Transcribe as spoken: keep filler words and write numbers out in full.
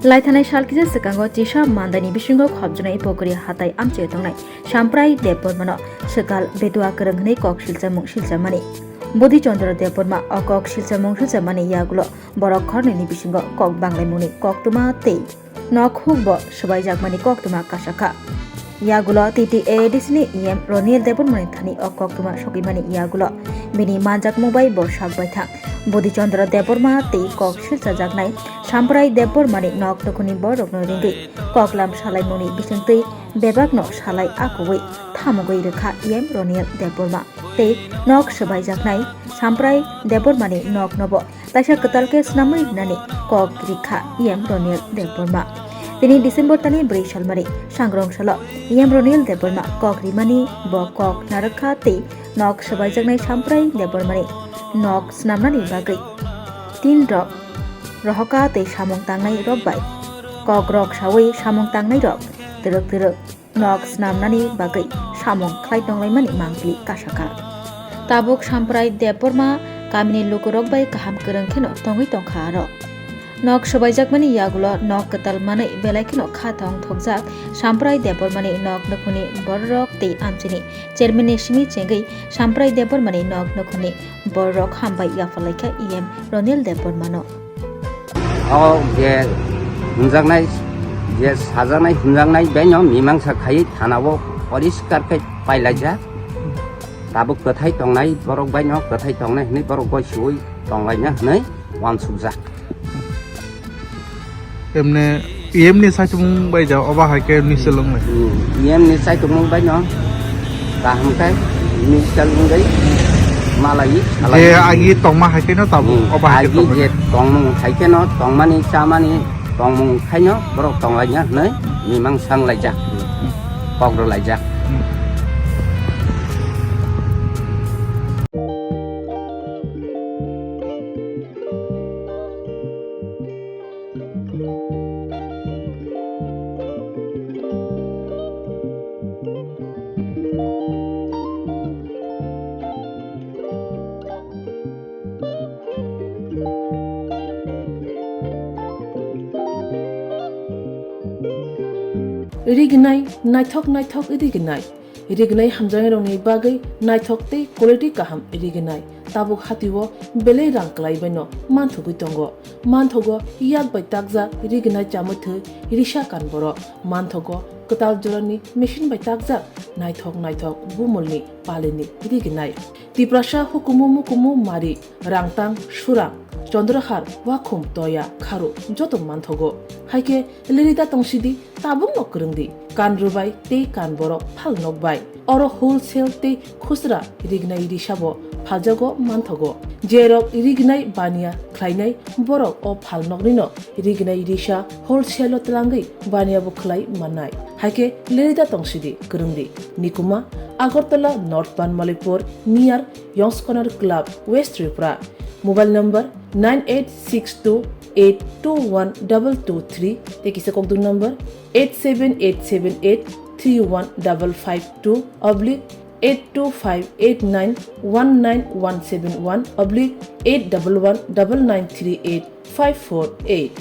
Laithanai sal kisa swkango chisa mandaini bisingo khopjwnai Pokori hatai amchai tongnai Samprai Debbarmano swkal bedua kwrwng hwnwi kok silchamung silchamani. Bodhi Chandra Debbarma o kok silchamung silchamani yagulo borok khornini bisingo kok banglaimungni koktwma tei nok hukbo swbaijakmani koktwma kasakha. Yagulo T T A A D C ni E M Ronil Debbarmani thani o koktwma sogwimani yagulo bini manjakmung bai bo sak baithang Bodhi Chandra Debbarma tei kok silchajaknai Samprai Debbarmani nok nukhungni borokno ringwi koklam salaimungni bisingtwi bebakno salai akuwi thamugwi rwkha E M Ronil Debbarma tei nok swbaijaknai Samprai Debbarmani noknobo taisa kwtal khe swnamwi rwnani kok rikha E M Ronil Debbarma. Tini December talni bwrwi salmari sangrong salo E M Ronil Debbarma kok rimani bo kok narwkha tei nok swbaijaknai Samprai Debbarmani nok swnamnani bagwi tin rok rohoka tei samung tangnai rok bai kok rok sawi samung tangnai rok twrwk twrwk nok swnamnani bagwi samung khlai tonglaimani mangpili kasakha. Tabuk Samprai Debbarma kamini lukurok bai kaham kwrwng kheno tongwi tongkha aro. Nok swbaijakmani yagulo nok kwtal manwi belai kheno kha thong thokjak Samprai Debbarmani nok nukhungni bororok tei amchini chairman ni simi chengwi Samprai Debbarmani nok nukhungni bororok hambai yaphalaikha E M Ronil Debbarmano. O je hwnjaknai, je sajaknai hwnjaknai baino mimangsa khaiwi thanao poriskar khe pailaijak. Tabuk kwthai tongnai borok baino kwthai tongnai hwnwi borok goi suwi tonglaina hwnwi uansukjak. Emne E M ni saichumung bai ja oba hai khe nise longnai. Hmm, E M ni saichumung bai no kaham khe nise longwi malai salai. Je agi tongma hai khe no tabuk Hmm, oba hai khe agi tongnai. Je tongmung hai khe no tongmani chamani tongmung khai no borok tonglaina hwnwi mimang sanglaijak. Kok rwlaijak. Hmm. Rignai, naithok naithok rignai. Rignai hamjaknairokni bagwi naithok tei quality kaham rignai. Tabuk hatio belai rang kwlai baino manthogwi tongo. Manthogo yak bai takjak rignai chamwi thwi risa kan borok. Manthogo kwtal jorani machine bai takjak naithok naithok bumulni palini rignai. Tiprasa hukumu mukumu mari, rangtang, surang, chondrohar, wakhum, toya, kharu joto manthogo. Haikhe lerida tongsidi, tabukno kwrwngdi, kan rwbai tei kan borok phal nokbai. Oro wholesale tei khusra rignai risabo phaljago manthogo. Jerok rignai baniya khlainai borok o phal noknino rignai risa wholesale-o twlangwi baniya bo khlai mannai. Haikhe lerida tongsidi kwrwngdi. Nikuma, Agartala North Banmalipur, near Yongskonar Club, West Tripura. Mobile number nine eight six two eight two one double two three tei kisa kokdung number eight seven eight seven eight three one double five two oblique eight two five eight nine one nine one seven one oblique eight double one double nine three eight five four eight.